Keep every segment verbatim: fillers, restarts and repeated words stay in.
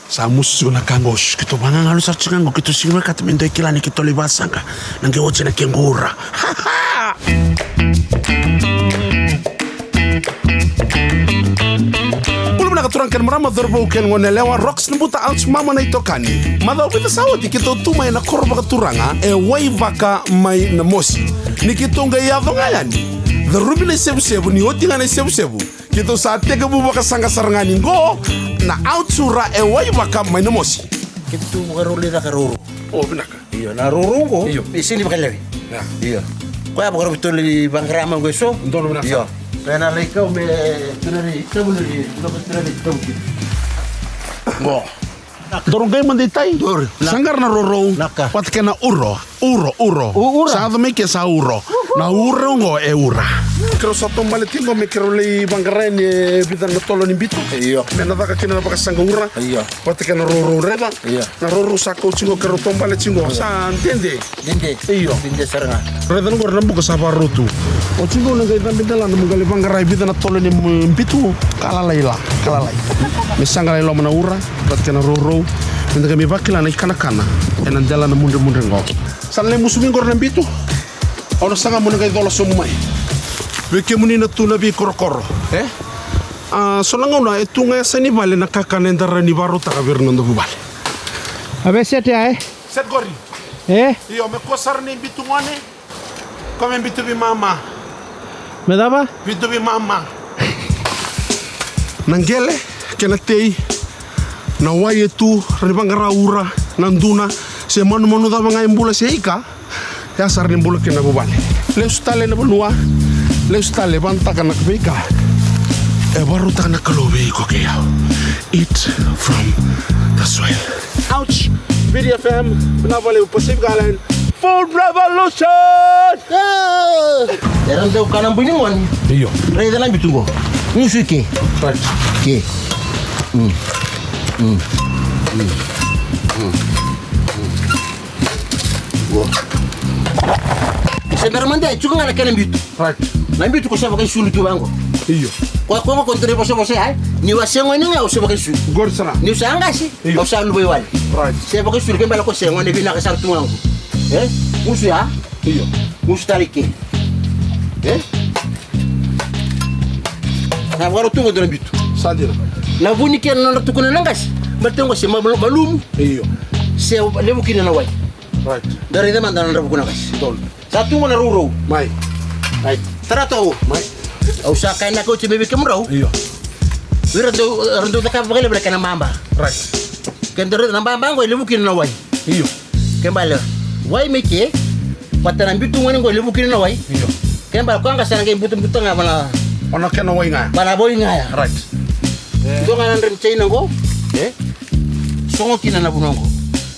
Sa musu tiko na ka qo, keitou vagagalu sara tiko qo, keitou sega ni vinakata me dua e kila ni keitou lai vasaqa. Na qai oti na kequ ura. Bula vinaka turaga kei na marama, cauravou kei na goneyalewa, Rocks na buta, Ouch mama na itokani. Macawa vica sa oti keitou tu mai ena koro vakaturaga e Waivaka mai Namosi. Ni keitou qai yaco ga yani, curumi na isevusevu, ni oti ga na isevusevu, keitou sa tekivu vakasaqa sara ga ni qo na Ouch ura e Waivaka mai Namosi. Keitou vakarau lai caka rourou. O, vinaka. Io, na rourou qo. Io. E sega ni vakalewe. Ia. Io. Koya vakarau veitou lai vaqara mai qo eso. Donu vinaka. Io. Koya na lai kau me tu na vei, tavu na vei, tavu na vei, tavu kina. Qo. Doro qai mada i tai. Doro. Saqara na rourou. Naka. Vata kei na uro. Uro, uro. U-, ura. Sa yaco mai ke sa uro. Na uro qo e ura. Keirau sa taubale tiko qo me keirau lai vaqara yani e vica na tolo ni bitu. Io. Me na caka kina na vakasaqa ura. Io. Vata kei na rourou, raica. Io. Na rourou sa kauti qo, keirau taubale tiko qo. Io. Sa dede. Dede. Io. Dede sara ga. Raica na qori na buka sa vakarau tu. Oti qo na qai cabe delana mo qai lai vaqara e vica na tolo ni, mm, bitu. Ka lalai la, ka lalai. Me saqa lai loma na ura. Vata kei na rourou. Me da qai mai vakila na ikanakana ena dela na mudremudre qo. Sa na lai musu vei qori na bitu. Au na saga mo na qai cola sobu mai. Vei kemuni na tu na veikorokoro, e? A, so na gauna e tu ga e yasa ni vale na kakana eda rawa ni vakarautaka vei ira na noda vuvale. A vei set ya, e? Set qori. E? Io, me kua sara ni bitu gone. Koya me bitu veimama. Me cava? Bitu veimama. Na qele kei na tei, na wai e tu, rawa ni vaqara ura, na duna, se manumanu cava ga e bula se ika, ya sara ni bula kina na vuvale. Lesu tale na vanua, lesu tale, vanataka na veika e vakarautaka na Kalou vei iko kei au. Eat from the soil. Ouch! Viti F M, vinaka vakalevu, Pacific Island, Food Revolution! Ah! Era dau kana bui ni gone. Io. Raica na bitu qo. Ni sui ke. Right. Ke. Mm. Mm. Mm. Mm. Mm. Qo. Se bera mada e tiko ga na kena bitu. Right. Na bitu ko sa vakaisulu tu vaqo. Io. Ko, ko, ko dre vosa vosa, ai. Niu a se gone ga o se vakaisulu. Qori sara. Niu sa qase. Io. Au sa luvai wale. Right. Se vakaisulu ke bala ko se gone vinaka sara tu ga qo. E? Musu ya? Io. Musu tale ke. E? Sa vakarau tu ga dua na bitu. Sa dina. Na vu ni kena nodra tukuna na qase. Baleta qo se ma-, malumu. Io. Se levu kina na wai. Right. Da raica mada na nodra vuku na qase. Donu. Sa tu qo na rourou. Mai. Right. Tara toka qo. Mai. Au sa kaya na kauti mai vei kemudrau. Io. Vei ira dau, ira dau cakava vakalevu na kena baba. Right. Ke dau raica na baba qo e levu kina na wai. Io. Ke bale wai mai ke. Vata na bitu gone qo e levu kina na wai. Io. Ke bale koya ga sa na qai butabuta ga vana. Vana kena wai ga. Vana wai ga ya. Right. Dua ga na dra ni China qo. E? Sogo kina na vanua qo.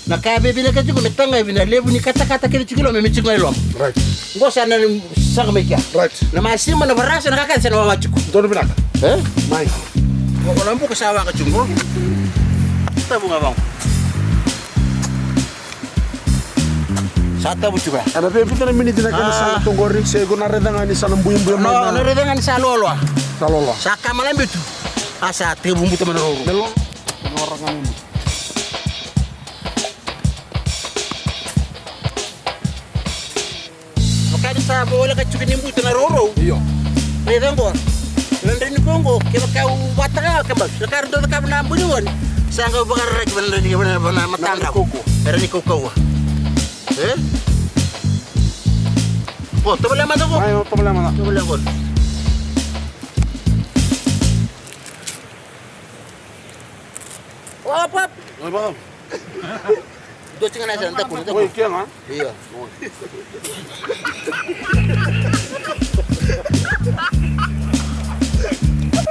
Na ka e veivinakati tiko me tagai vei na levu ni katakata kece tiko i loma, me tiko ga i loma. Right. Qo sa na saga mai kea. Right. Na masima, na varasa, na ka kece sa na wawa tiko. Donu vinaka. E? Mai. Qo na buka sa waqa tiko qo. Tavu ga vaqo. Sa tavu tiko ya. Ena vei vica na miniti na kena saga tu qori, se qo na raica ga ni sa na buibuia mai na. Na raica ga ni sa loaloa. Sa loaloa. Sa kama na bitu. A sa tekivu buta mai na rourou. Me lo. Vaka ni sa voleka tiko ni buta na rourou. Io. Raica qo. Na dra ni ko qo, kevaka au vata ga, kevaka sa ka ra dau cakava na bui ni gone. Sa qai vakararaki vei na dra ni, vei na, vei na matadrau. Era ni kaukauwa. E? Qo, tovolea mada qo. Ai, tovolea mada. Tovolea qo. Wap, wap. Oi, wap. Dua tiko ga na yasana, daku, daku. Oi, ke ga? Io.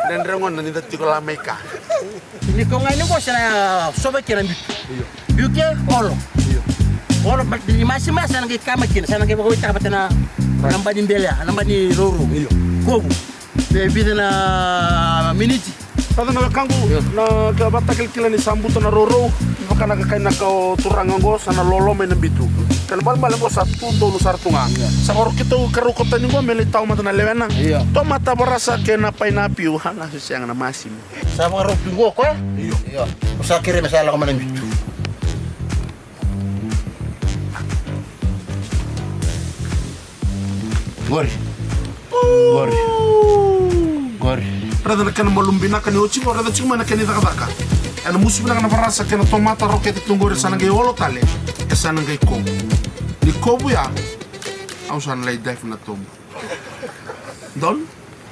Dredre gona ni da tiko la mai ka. Ni ko ga ni ko sa na sova kina bitu. Io. Biu ke, olo. Io. Olo, ma-, ni masimasi sa na qai kama kina, sa na qai vakawaitaka vata na, na ba ni bele, na ba ni rourou. Io. Kovu. E vica na miniti. Raica na wekaqu, io, na ka vakatakilakila ni sa buta na rourou, vaka na ka kaya na ka o turaga qo, sa na lolo mai na bitu. Kena balebale qo sa tu donu sara tu ga. Io. Sa varo keitou karau ko tani qo me lai tawa mada na lewena. Io. Tomata, varasa kei na painapiu. Ha, ga se sega na masima. Sa vakarau tu qo koya? Io. Io. Sa kere me sa lako mai na bitu. Qori. Qori. Qori. Raica na kena malumu vinaka ni oti qo, raica tiko mai na kena icakacaka. Ena musu vinaka na varasa kei na tomata, rokete tu qori, sa na qai olo tale. E sa na qai kovu. Ni kovu ya, au sa na lai dive na tobu. Donu?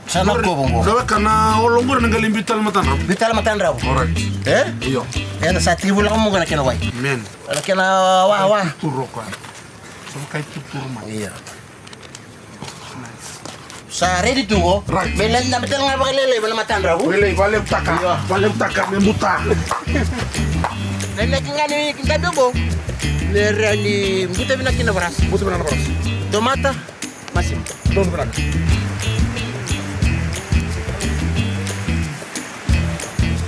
Sa na kovu qo. Donu, ka na olo qori na qai lai biu tale matadravu. Biu tale matadravu. Alright. E? Io. Ena sa tekivu lako mai qo na kena wai. Man. Na kena wa, wa. Tuturu o koya. Sa vaka e tuturu mai. Io. Sa redi tu qo. Right. Me lai dabe tale ga vakalailai vei na matadravu. Lailai, vakalevutaka. Io. Vakalevutaka, me buta. Na inaki ga ni dabe qo, me rawa ni buta vinaka kina na varasa. Buta vinaka na varasa. Tomata, masima. Donu vinaka.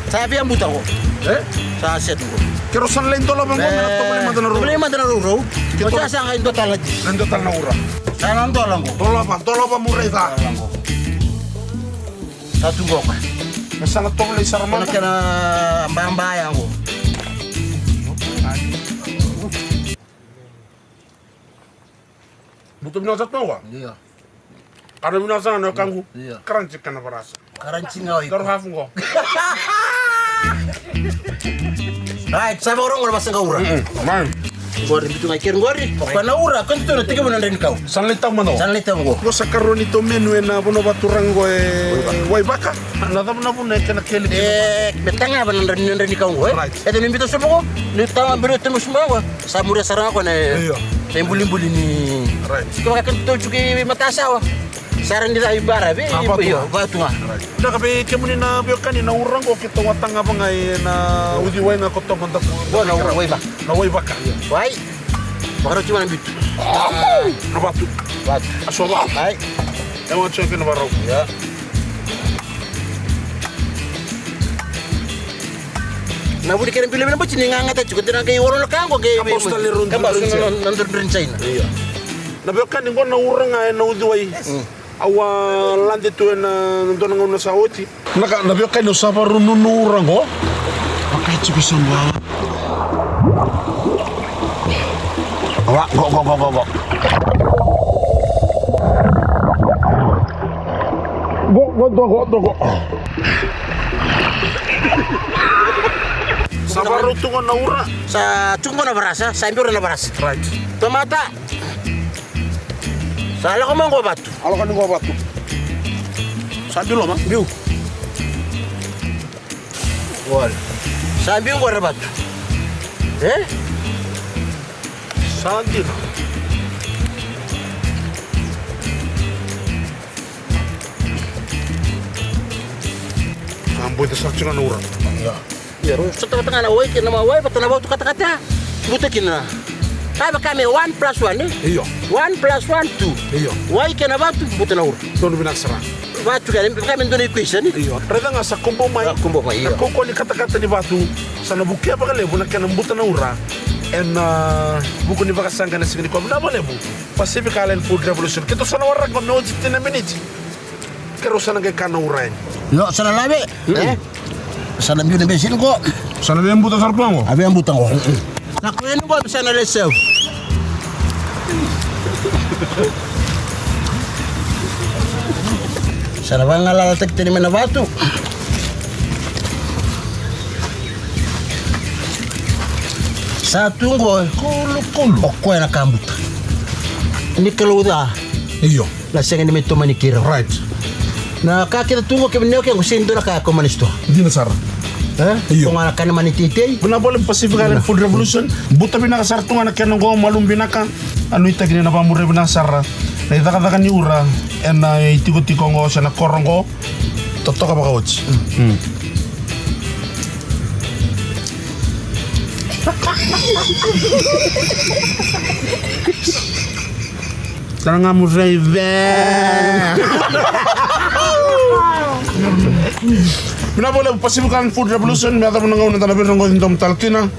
Sa via buta qo. E? Sa set qo. Keirau sa na lai dolava qo me na tovolei mada na rourou. Tovolei mada na rourou. Keirau sa qai dua tale na dis. Na dua tale na ura. Sa na dola qo. Dolava, dolava mo raica. Dola qo. Sa tu qo ka. Me sa na tovolei sara mada. Kena baba ya qo. Buta vinaka sara tu qo. Io. Ka na vinaka sara na wekaqu. Io. Karanji kena varasa. Karanji ga o iko. Daru hafu qo. Ai, sa vakarau qo na vasaqaura. Mm, mai. Qori bitu ga keri qori. O koya na ura, koya tu na tekivu na dra ni kau. Sa na lai tavu mada qo. Sa na lai tavu qo. Qo sa karua ni tou menu ena vanua vaturaga qo e Waivaka. Na cava na vuna e kena keli? E, me tagava na dra ni, na dra ni kau qo, e? Right. E te me biuta sobu qo, ni taga bere te me suma qo. Sa muria sara ga qo na, io, na ibulibuli ni. Right. Ke vaka keitou tiko i matasawa. Sa ra ni ca i bara, vei, a, vatu, io, ga. Vatu ga. Right. Vinaka vei kemuni na veiwekani na ura qo keitou a tagava ga ena uciwai ga ko toka daku. Qo na Waivaka. Na Waivaka. Wai. Vakarau tiko na bitu. Na vatu. Vatu. A sova. Ai. E watu tiko na vakarau. Ia. Na vuni kena bilo vina bati ni gagata tiko, dina qai olo na ka qo, qai kabasu tale na, na dredre ni China. Ia. Na veiwekani qo na ura ga ena uciwai. Mm. Au a lade tu ena dua na gauna sa oti. Na ka, na veiwekani au sa vakarau nunu ura qo. Vaka e tiko i sobu. Wa, qo, qo, qo, qo, qo. Qo, qo, qo, qo, qo. Sa vakarau tu qo na ura. Sa tu qo na varasa, sa biu na varasa. Right. Tomata. Sa lako mai qo vatu. A lako ni qo vatu. Sa biu loma? Biu. Wala. Sa biu qo na vatu. E? Sa dina. Sa boica sara tiko na ura. Ia. Ia, rau sota vata ga na wai kei na wai vata na vatu katakata. Buta kina. Ka vaka me one plus one, e? Io. One plus one, two. Io. Wai kei na vatu, buta na ura. Donu vinaka sara. Vatu kei na, vaka me dua na equation, e? Io. Raica ga sa kubou mai. Sa kubou mai, io. Na kaukauwa ni katakata ni vatu. Sa na vukea vakalevu na kena buta na ura. Ena, ah, vuku ni vakasaqa ena siga nikua. Vinaka vakalevu. Pacific Island Food Revolution. Keitou sa na waraka me oti tini na miniti. Keirau sa na qai kana ura yani. Io, sa na lave. Mm. E? Sa na biu na besini qo. Sa na via buta sara tu qo. A via buta qo. Mm, mm. Sa koya ni qo, sa na lai sevu. Sa na vagalalataki tani mai na vatu. Sa tu qo, kulukulu. O koya na ka buta. Ni Kalou ca. Io. Na sega ni mai tomani keirau. Right. Na ka kece tu qo, kemuni o kemuni, sega ni dua na ka e kau mai na sitoa. Dina sara. E? Io. Ko ga na ka ni mani teitei. Vinaka vakalevu Pacific Island Food Revolution. Buta vinaka sara tu ga na kena qo, malumu vinaka. A nuitaki ni na vakamuria vinaka sara na icakacaka ni ura ena itikotiko qo se na koro qo. Totoka vakaoti. Mm. Tara ga mu raive. Vinaka vakalevu Pacific Island Food Revolution, me yacova na gauna da na veirogoci domo tale kina.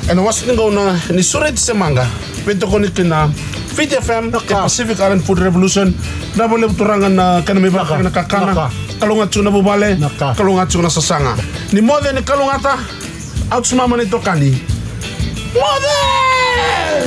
Ena wasa ni gauna ni Sureti se Maqa, veitokoni kina Viti F M, Pacific Island Food Revolution. Vinaka vakalevu turaga na kena mai vaka na kakana. Vinaka. Kalougata tiko na vuvale. Vinaka. Kalougata tiko na sasaga. Ni moce ni kalougata. Au tu mama na itokani. Moce!